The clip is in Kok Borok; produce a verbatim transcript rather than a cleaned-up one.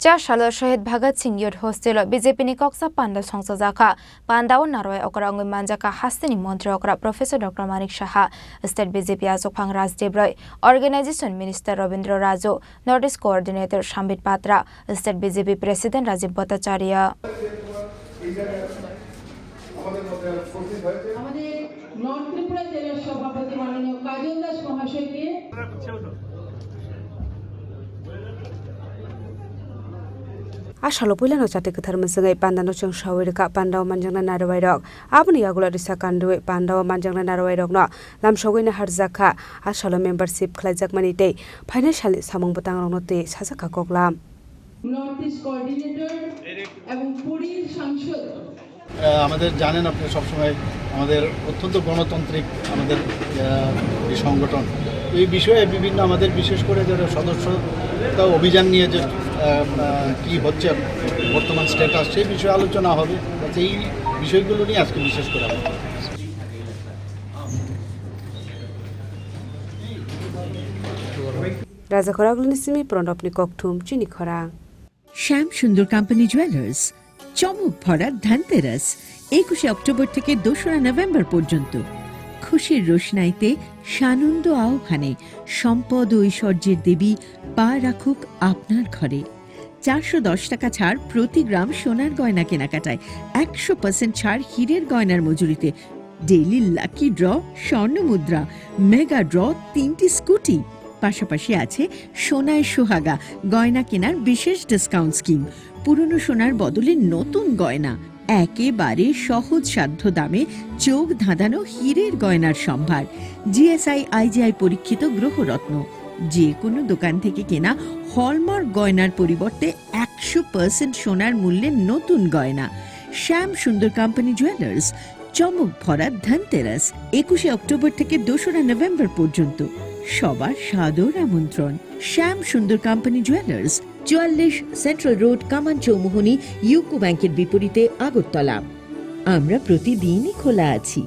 Chasalo Shohid Bhagat Singh Youth Hostel o B J P ni koksa panda songchajakha. Panda o narwai okra wngwi manjakha hasteni montri okra Professor Doctor Manik Saha, State B J P achukphang Rajdev Roy, Organization Minister Rabindra Raju, North East Coordinator Sambit Patra, State B J P President Rajiv Bhattacharya. আমাদের নর্থ ত্রিপুরা জেলার সভাপতি মাননীয় কাজল দাস মহাশয়কে। A salo puilano chati kwthar mwchwngwi pandano chwng sawi rwkha, pandao manjaknai narwai rok. Aboni yagulo risa kandui pandao manjaknai narwai rokno lamsogwi naharjakha. A salo membership khlaijakmani tei phainai salni samung bwtangrokno twi sajakha koklam. North east coordinator এবং পুরীর সাংসদ। আহ, আমাদের জানেন আপনি সবসময় আমাদের অত্যন্ত গণতান্ত্রিক আমাদের, আহ, এই সংগঠন। এই বিষয়ে বিভিন্ন আমাদের বিশেষ করে যারা সদস্যতা অভিযান নিয়ে যে, আহ, আহ, কি হচ্ছে বর্তমান স্ট্যাটাস, সেই বিষয়ে আলোচনা হবে। সেই বিষয়গুলো নিয়ে আজকে বিশেষ করে আমাদের Raja Khoragulni simi Pranabni kokthum chini khorang. শ্যাম সুন্দর কোম্পানি জুয়েলার্স, চমক ভরা ধনতেরাস, একুশে অক্টোবর থেকে দোসরা নভেম্বর পর্যন্ত। খুশির রোশনাইতে সানন্দ আহ্বানে সম্পদ ও ঐশ্বর্যের দেবী পা রাখুক আপনার ঘরে। চারশো দশ টাকা ছাড় প্রতি গ্রাম সোনার গয়না কেনাকাটায়, একশো পার্সেন্ট ছাড় হীরের গয়নার মজুরিতে, ডেইলি লাকি ড্র, স্বর্ণ মুদ্রা, মেগা ড্র, তিনটি স্কুটি। পাশাপাশি আছে সোনায় সোহাগা গয়না কেনার বিশেষ ডিসকাউন্ট স্কিম। পুরনো সোনার বদলে নতুন গয়না, একেবারে সহজসাধ্য দামে চোখ ধাঁধানো হীরের গয়নার সম্ভার। জিএসআই আইজিআই পরীক্ষিত গ্রহরত্ন। যে কোনো দোকান থেকে কেনা হলমার্ক গয়নার পরিবর্তে একশো পার্সেন্ট সোনার মূল্যে নতুন গয়না। শ্যাম সুন্দর কোম্পানি জুয়েলার্স, চমক ভরা ধনতেরাস, একুশে অক্টোবর থেকে দোসরা নভেম্বর পর্যন্ত। সবার সাদর আমন্ত্রণ। শ্যাম সুন্দর কোম্পানি জুয়েলার্স, চুয়াল্লিশ সেন্ট্রাল রোড, কামান চৌমুহনী, ইউকো ব্যাংকের বিপরীতে, আগরতলা। আমরা প্রতিদিনই খোলা আছি।